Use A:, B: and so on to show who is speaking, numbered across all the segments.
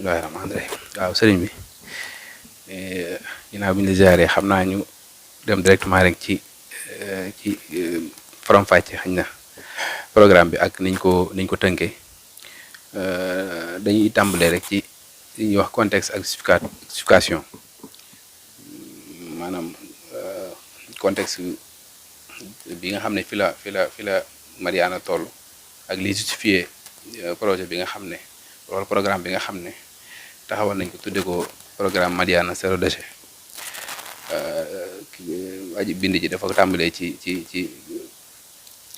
A: waaw rahmaani rahiim waaw sëriñ bi ginnaaw bi ñu la ziaree xam naa ñu dem directement rek ci faram-fàcce xañ na programme bi ak niñ ko tënkee dañuy tàmbalee rek ci li ñuy wax contexte ak justification maanaam contexte bi nga xam ne fi la Madiyana toll ak li justifié projet bi nga xam ne wala programme bi nga xam ne taxawal nañ ko tudde ko programme Madiyana zéro déchet aji bind ji dafa tàmbalee ci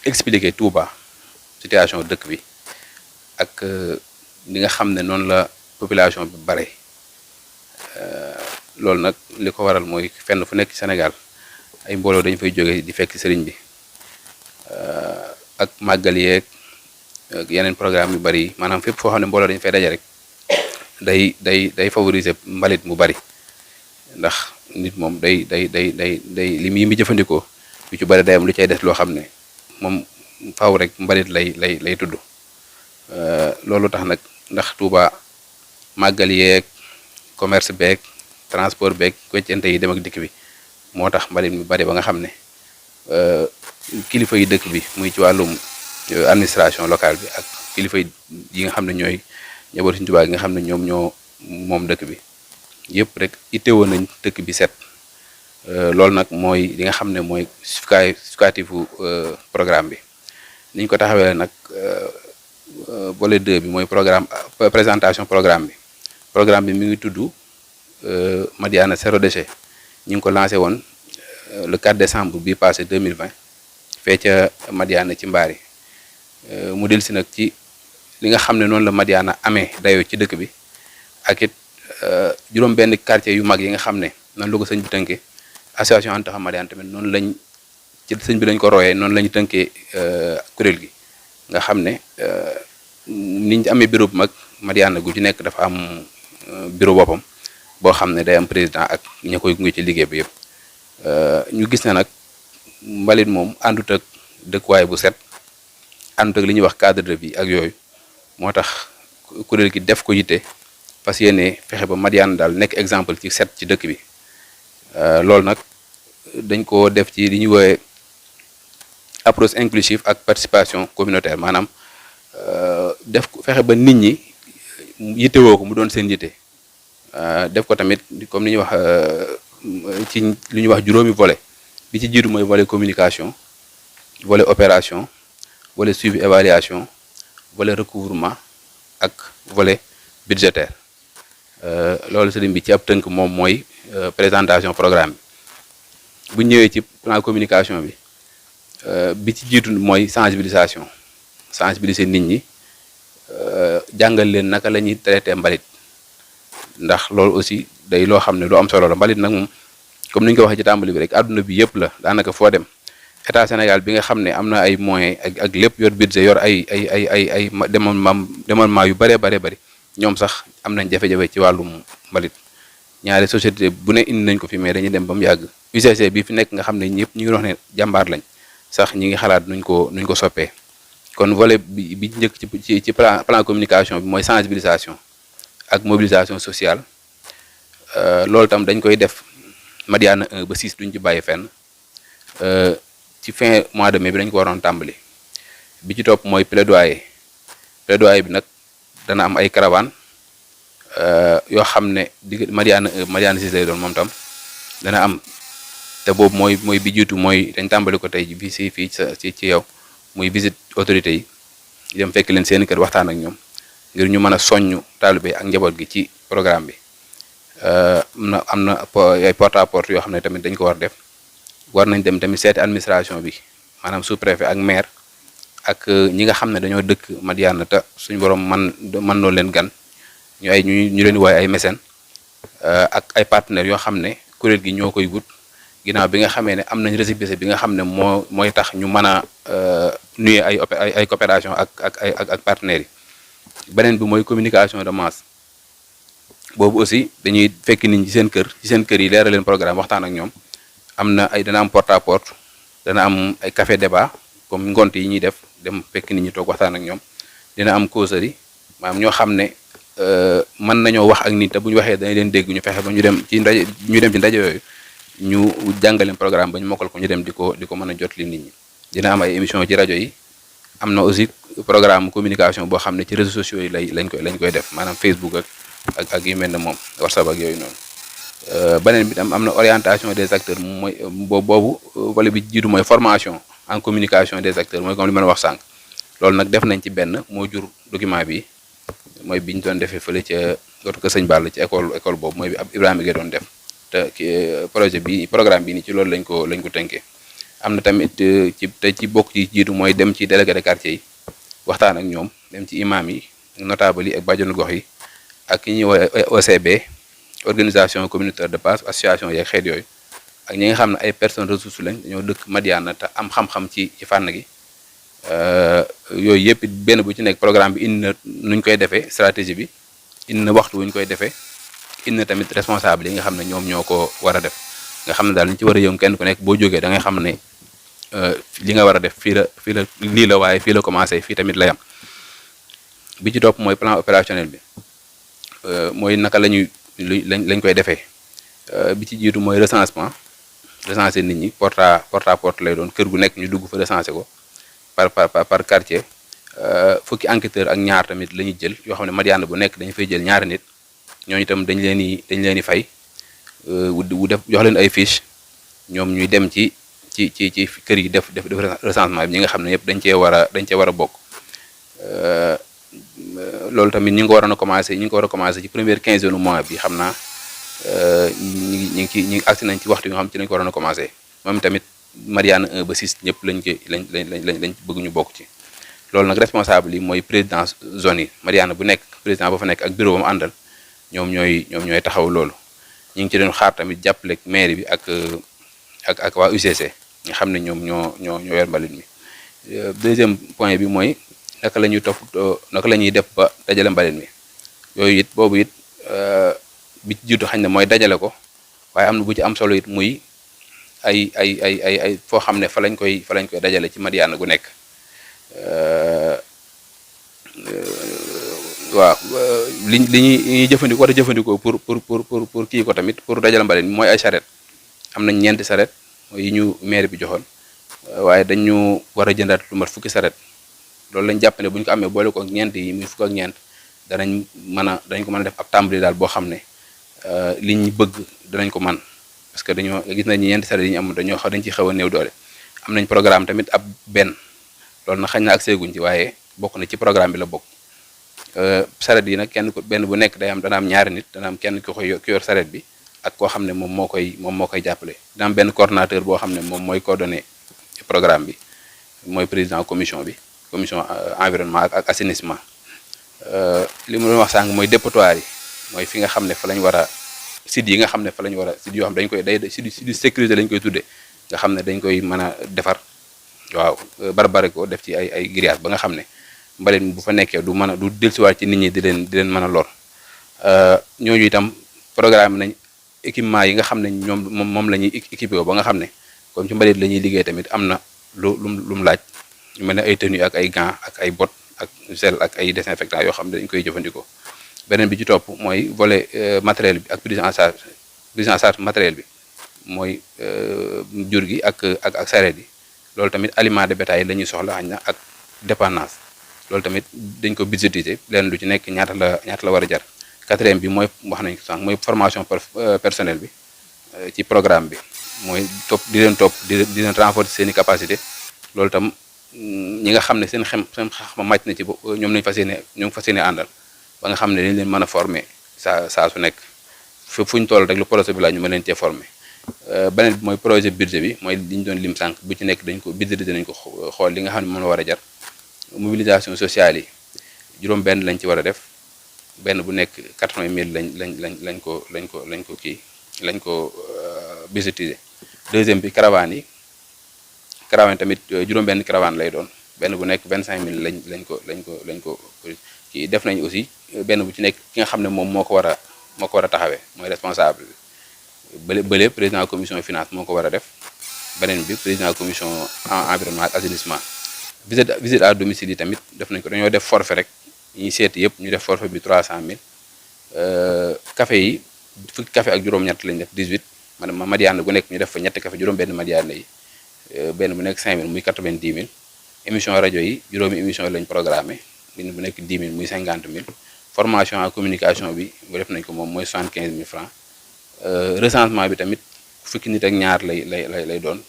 A: expliquer Touba situation dëkk bi ak li nga xam ne noonu la population bi bare loolu nag li ko waral mooy fenn fu nekk Sénégal ay mbooloo dañu fay jóge di fekk sëriñ bi ak màggal yeeg yeneen programme yu bari yi maanaam fépp foo xam ne mbooloo dañu fay daje rek day favoriser mbalit mu bari ndax nit moom day li muy jëfandikoo yu ci bari day am lu cay des loo xam ne moom faaw rek mbalit lay tudd loolu tax nag ndax Touba màggal yeeg commerce beeg transport beeg weccente yi dem ak dikk bi moo tax mbalit mi bari ba nga xam ne kilifa yi dëkk bi muy ci wàllum administration locale bi ak kilifa yi nga xam ne ñooy njaboot Sëriñ Tuubaa gi nga xam ne ñoom ñoo moom dëkk bi yëpp rek itteewoon nañ dëkk bi set loolu nag mooy li nga xam ne mooy justificatifu programme bi niñ ko taxawee nag volet 2 bi mooy programme présentation programme bi mi ngi tudd Madiyana zéro déchet ñu ngi ko lancé woon le 4 décembre bi passé 2020 fee ca Madiyana ci Mbaari mu dellusi nag ci li nga xam ne noonu la Madiyana amee dayoo ci dëkk bi ak it juróom benn quartier yu mag yi nga xam ne noonu la ko sëñ bi tënkee association Ande Taxawu Madiyana tamit noonu lañ ci sëñ bi lañ ko royee noonu la ñu tënkee kuréel gi nga xam ne niñ amee bureau bu mag Madiyana gu ci nekk dafa am bureau boppam boo xam ne day am président ak ña koy gunge ci liggéey bi yëpp ñu gis ne nag mbalit moom àndut ak dëkkuwaay bu set àndut ak li ñuy wax cadre de vie ak yooyu moo tax kuréel gi def ko yitte fas yéene fexe ba Madiyana daal nekk exemple ci set ci dëkk bi loolu nag dañ ko def ci li ñuy woowee approche inclusive ak participation communautaire maanaam def ko fexe ba nit ñi yittewoo ko mu doon seen yitte def ko tamit comme ni ñuy wax ci li ñuy wax juróomi volet bi ci jiitu mooy volet communication volet opération volet suivi évaluation volet recouvrement ak volet budgétaire loolu sëriñ bi ci ab tënk moom mooy présentation programme bi bu ñëwee ci plan communication bi ci jiitu mooy sensibiliser nit ñi jàngal leen naka la ñuy traité mbalit ndax loolu aussi day loo xam ne lu am solo la mbalit nag moom comme ni ñu ko waxee ci tàmbali bi rek àdduna bi yëpp la daanaka foo dem état Sénégal bi nga xam ne am na ay moyens ak lépp yor budget yor ay démembrement yu bëree bëri ñoom sax am nañ jafe-jafe ci wàllum mbalit ñaari société bu ne indi nañ ko fi mais dañuy dem ba mu yàgg UCC bi fi nekk nga xam ne ñëpp ñu ngi wax ne jàmbaar lañ sax ñi ngi xalaat nuñ ko soppee kon volet bi njëkk ci plan communication bi mooy sensibilisation ak mobilisation sociale loolu tam dañ koy def Madiyana 1 ba 6 duñ ci bàyyi fenn ci fin mois de mai bi dañ ko waroon tàmbali bi ci topp mooy plaidoyer bi nag dana am ay caravane yoo xam ne di Madiyana 6 lay doon moom tam dana am te boobu mooy bi jiitu mooy dañ tàmbali ko tey bi fii ci yow muy visite autorité yi dem fekk leen seen kër waxtaan ak ñoom ngir ñu mën a soññu taalibe ak njaboot gi ci programme bi am na ay porte à porte yoo xam ne tamit dañ ko war def war nañ dem tamit seeti administration bi maanaam sous-préfet ak maire ak ñi nga xam ne dañoo dëkk Madiyana te suñu borom man noo leen gan ñu leen wooye ay mécènes ak ay partenaires yoo xam ne kuréel gi ñoo koy wut ginnaaw bi nga xamee ne am nañ récépissé bi nga xam ne mooy tax ñu mën a nuye ay coopération ak partenaires yi beneen bi mooy communication de masse boobu aussi dañuy fekk nit ñi ci seen kër yi leeral leen programme waxtaan ak ñoom dana am porte à porte dana am ay café débat comme ngont yi ñuy def dem fekk nit ñi toog waxtaan ak ñoom dina am causerie maanaam ñoo xam ne mën nañoo wax ak nit te bu ñu waxee dañ leen dégg ñu fexe ba ñu dem ci ndaje yooyu ñu jàngaleen programme ba ñu mokkal ko ñu dem di ko mën a jot li nit ñi. dina am ay émission ci rajo yi am na aussi programme communication boo xam ne ci réseaux sociaux yi lañ koy def maanaam Facebook ak yu mel ne moom WhatsApp ak yooyu noonu. beneen bi tam am na orientation des acteurs mooy boobu wala bi jiitu mooy formation en communication des acteurs mooy comme li ma la wax sànq loolu nag def nañ ci benn moo jur document bi mooy bi ñu doon defee fële ca dootu ko sëñ Balla ci école boobu mooy bi ab Ibrahima Gueye doon def te projet bi programme bi ni ci loolu lañ ko tënkee. am na tamit ci bokk ci jiitu mooy dem ci délégué de quartier yi waxtaan ak ñoom dem ci imam yi notable yi ak bàjjenu gox yi ak ñi ñuy woowee OCB organisation communautaire de base association yeeg xeet yooyu ak ñi nga xam ne ay personnes ressources lañ dañoo dëkk Madiyana te am xam-xam ci fànn gi yooyu yëpp benn bu ci nekk programme bi indi na nuñ koy defee stratégie bi indi na waxtu wuñ koy defee indi na tamit responsable yi nga xam ne ñoom ñoo ko war a def nga xam ne daal liñ ci war a yëngu kenn ku nekk boo jógee da ngay xam ne li nga war a def fii la lii la waaye fii la commencé fii tamit la yam bi ci topp mooy plan opérationnel bi mooy naka lañ koy defee bi ci jiitu mooy recensement recenser nit ñi porte à porte lay doon kër gu nekk ñu dugg fa recenser ko par quartier fukki enquêteur ak ñaar tamit la ñuy jël yoo xam ne Madiyana bu nekk dañu fay jël ñaari nit ñooñu itam dañ leen di fay wu def jox leen ay fiche ñoom ñuy dem ci kër yi def recensement bi ñi nga xam ne yëpp dañ cee war a bokk loolu tamit ñu ngi ko war a commencé ci première quinzaine mois bi xam naa ñu ngi agsi nañ ci waxtu yi nga xam ci lañ ko waroon a commencé moom tamit Madiyana 1 ba 6 ñëpp lañ bëgg ñu bokk ci loolu nag responsable yi mooy président zone yi Madiyana bu nekk président ba fa nekk ak bureau ba mu àndal ñoom ñooy taxaw loolu ñu ngi ci doon xaar tamit jàppale mairie bi ak waa UCC nga xam ne ñoom ñoo yor mbalit mi deuxième point bi mooy naka la ñuy def ba dajale mbalit mi yooyu it boobu it bi ci jiitu xañ na mooy dajale ko waaye am na bu ci am solo it muy ay foo xam ne fa lañ koy dajale ci Madiyana gu nekk waaw li ñuy war a jëfandikoo pour kii ko tamit pour dajale mbalit mi mooy ay charrette am nañ 4 charrette mooy yi ñu maire bi joxoon waaye dañu war a jëndaat lu mat fukki charrette loolu lañ jàpp ne bu ñu ko amee boole ko ak ñeent yi muy fukk ak ñeent dañ ko mën a def ab tàmbali daal boo xam ne li ñu bëgg danañ ko man parce que dañoo gis nañ ñeenti charrette yi ñu am dañ ci xaw a néew doole am nañ programme tamit ab benn loolu nag xañ na ak seeguñ ci waaye bokk na ci programme bi la bokk charrette yi nag benn bu nekk dana am ñaari nit dana am kenn ki yor charrette bi ak koo xam ne moom moo koy jàppale dina am benn coordonnateur boo xam ne moom mooy coordonné programme bi mooy président commission environnement ak assainissement li mu doon wax sànq mooy dépotoir yi mooy fi nga xam ne fa lañ war a site yi nga xam ne fa lañ war a site yoo xam dañ koy site sécurité lañ koy tuddee nga xam ne dañ koy mën a defar waaw barbare ko def ci ay grillage ba nga xam ne mbalit mi bu fa nekkee du dellusiwaat ci nit ñi di leen mën a lor ñooñu itam programme nañ équipement yi nga xam ne moom la ñuy équipé ba nga xam ne comme ci mbalit la ñuy liggéey tamit am na lu mu laaj ñu mel ne ay tenues ak ay gants ak ay bottes ak gel ak ay désinfectants yoo xam ne dañ koy jëfandikoo beneen bi ci topp mooy volet matériel bi ak prise en charge matériel bi mooy jur gi ak sareet yi loolu tamit aliment de bétail la ñuy soxla xañ na ak dépendance loolu tamit dañ ko budgétiser leen lu ci nekk ñaata la war a jar quatrième bi mooy wax nañ ko sànq mooy formation personnel bi ci programme bi mooy di leen renforcer seen i capacité loolu tam ñi nga xam ne seen xam màcc na ci ñoom lañ fas yéene àndal ba nga xam ne dañ leen mën a former saa su nekk fu ñu toll rek lu projet bi la ñu mën leen cee former beneen bi mooy projet budget bi mooy li ñu doon lim sànq bu ci nekk dañ ko budgété nañ ko xool li nga xam ne moom la war a jar mobilisation sociale yi juróom benn lañ ci war a def benn bu nekk 80 000 lañ ko budgétisé deuxième bi caravane tamit juróom benn caravane lay doon benn bu nekk 25 000 lañ ko kii def nañ aussi benn bu ci nekk ki nga xam ne moom moo ko war a taxawee mooy responsable bi bële président commission finance moo ko war a def beneen bi président commission environnement ak assainissement visite à domicile yi tamit def nañ ko dañoo def forfait rek ñi seeti yëpp ñu def forfait bi 300000 café yi fukki café ak juróom-ñett lañ def 18 ma Madiyana gu nekk ñu def fa ñetti café juróom-benn Madiyana yi benn bu nekk 5000 muy 90000 émission rajo yi juróomi émission lañ programmé benn bu nekk 10000 muy 50000 formation en communication bi bu def nañ ko moom mooy 75000 francs recensement bi tamit fukki nit ak ñaar lay doon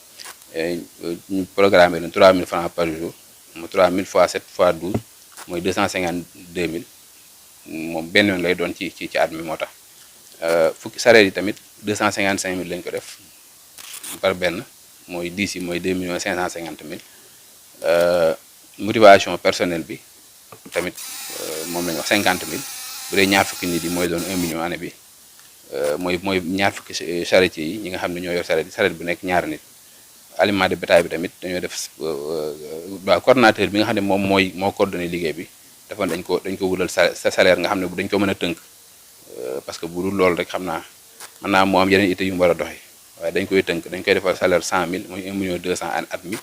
A: ñu programmé leen 3000 francs par jour mu 3000 fois 7 fois 12 mooy 252000 moom benn yoon lay doon ci at mi moo tax fukki sareet yi tamit 255000 lañ ko def par benn mooy 10 yi mooy 2,550,000 motivation personnelle bi tamit moom lañ wax 50,000 bu dee ñaar fukki nit yi mooy doon 1 million année bi mooy ñaar fukki charretiers yi ñi nga xam ne ñoo yor sareet bu nekk ñaari nit aliment de bétail bi tamit dañoo def waaw coordonnateur bi nga xam ne moom moo coordonné liggéey bi dafa dañ ko wutal sa salaire nga xam ne dañ ko mën a tënk parce que bu dul loolu rek xam naa mën naa moo am yeneen ité yu mu war a doxee waaye dañ koy tënk dañ koy defal salaire 100,000 muy 1,200,000 at mi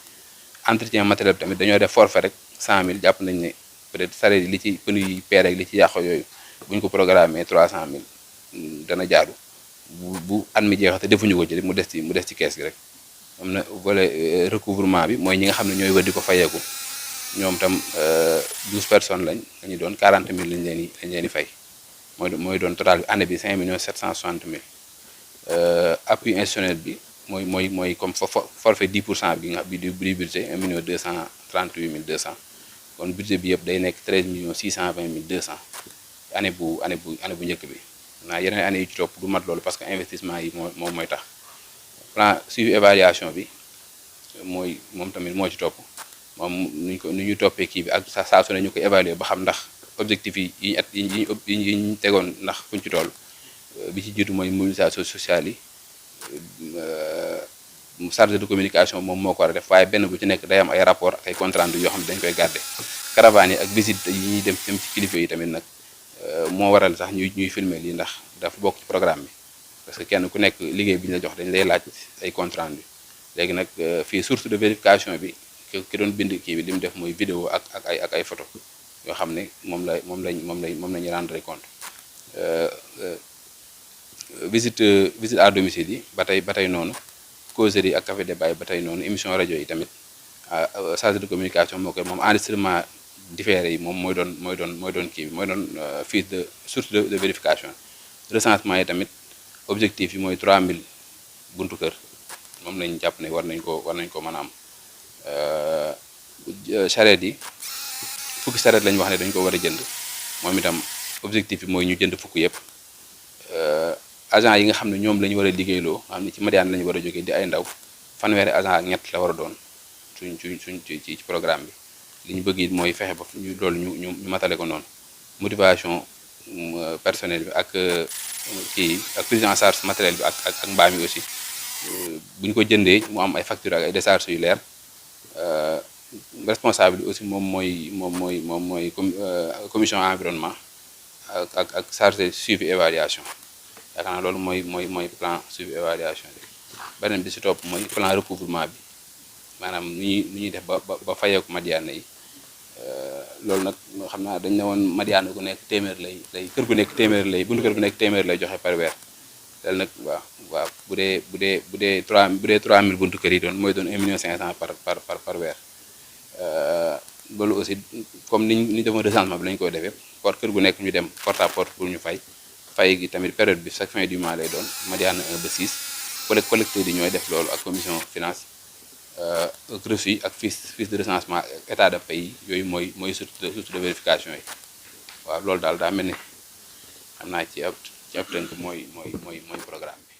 A: entretien matériel bi tamit dañoo def forfait rek 100,000 jàpp nañ ne peut-être salaire yi li ci pneu yi peere ak li ci yàqo yooyu bu ñu ko programmé 300,000 dana jaadu bu at mi jeexate defuñu ko ci mu des ci kees gi rek am na volet recouvrement bi mooy ñi nga xam ne ñooy wër di ko fayeeku ñoom tam 12 personnes lañu doon 40,000 lañ leen di fay mooy doon total bi année bi 5,760,000 appui institutionnel bi mooy comme forfait 10% bi du budget 1,238,200 kon budget bi yëpp day nekk 13,620,200 année bu njëkk bi naa yeneen année yu ci topp du mat loolu parce que investissement yi moom mooy tax plan suivi évaluation bi moom tamit moo ci topp moom nu ñu toppee kii bi ak saa su ne ñu ko évaluer ba xam ndax objectif yi ñu tegoon ndax fuñ ci toll bi ci jiitu mooy mobilisation sociale yi chargé de communication moom moo ko war a def waaye benn bu ci nekk day am ay rapport ak ay compte rendu yoo xam ne dañ koy garder caravane yi ak visite yi ñuy dem ci kilifa yi tamit nag moo waral sax ñuy filmer lii ndax dafa bokk ci programme bi parce que kenn ku nekk liggéey bi ñu la jox dañ lay laaj ay compte rendu léegi nag fii source de vérification bi ki doon bind kii bi li mu def mooy vidéo ak ay photo yoo xam ne moom lañu rendre compte visite à domicile yi ba tey noonu causerie ak café débat yi ba tey noonu émission rajo yi tamit chargé de communication moo koy moom enregistrement différé yi moom mooy doon kii bi mooy doon fiche de source de vérification recensement yi tamit objectif yi mooy 3000 buntu kër moom lañ jàpp ne war nañ ko mën a am charrette yi fukki charrette lañ wax ne dañ ko war a jënd moom itam objectif bi mooy ñu jënd fukk yëpp agent yi nga xam ne ñoom la ñu war a liggéeyloo xam ne ci Madiyana la ñu war a jógee di ay ndaw fanweeri agent ak ñett la war a doon suñ ci programme bi li ñu bëgg it mooy fexe ba loolu ñu matale ko noonu motivation personnel bi ak kii ak prise en charge matériel bi ak mbaam yi aussi bu ñu ko jëndee mu am ay facture ak ay décharges yu leer responsable bi aussi moom mooy commission environnement ak chargé suivi évaluation yaakaar naa loolu mooy plan suivi évaluation bi beneen bi si topp mooy plan recouvrement bi maanaam nu ñuy def ba fayeeku Madiyana yi loolu nag xam naa dañ ne woon Madiyana gu nekk téeméer lay kër gu nekk téeméer lay buntu kër gu nekk téeméer lay joxe par weer loolu nag waaw bu dee 3000 buntu kër yi doon mooy doon 1,500,000 par weer loolu aussi comme ni defoon recensement bi lañu koy defee par kër gu nekk ñu dem porte à porte pour ñu fay gi tamit période bi chaque fin du mois lay doon Madiyana 1 ba 6 collecteurs yi ñooy def loolu ak commission finance ak reçu ak fiche de recensement état de pays yooyu mooy source de vérification yi waaw loolu daal daa mel ni xam naa ci ab tënk mooy programme bi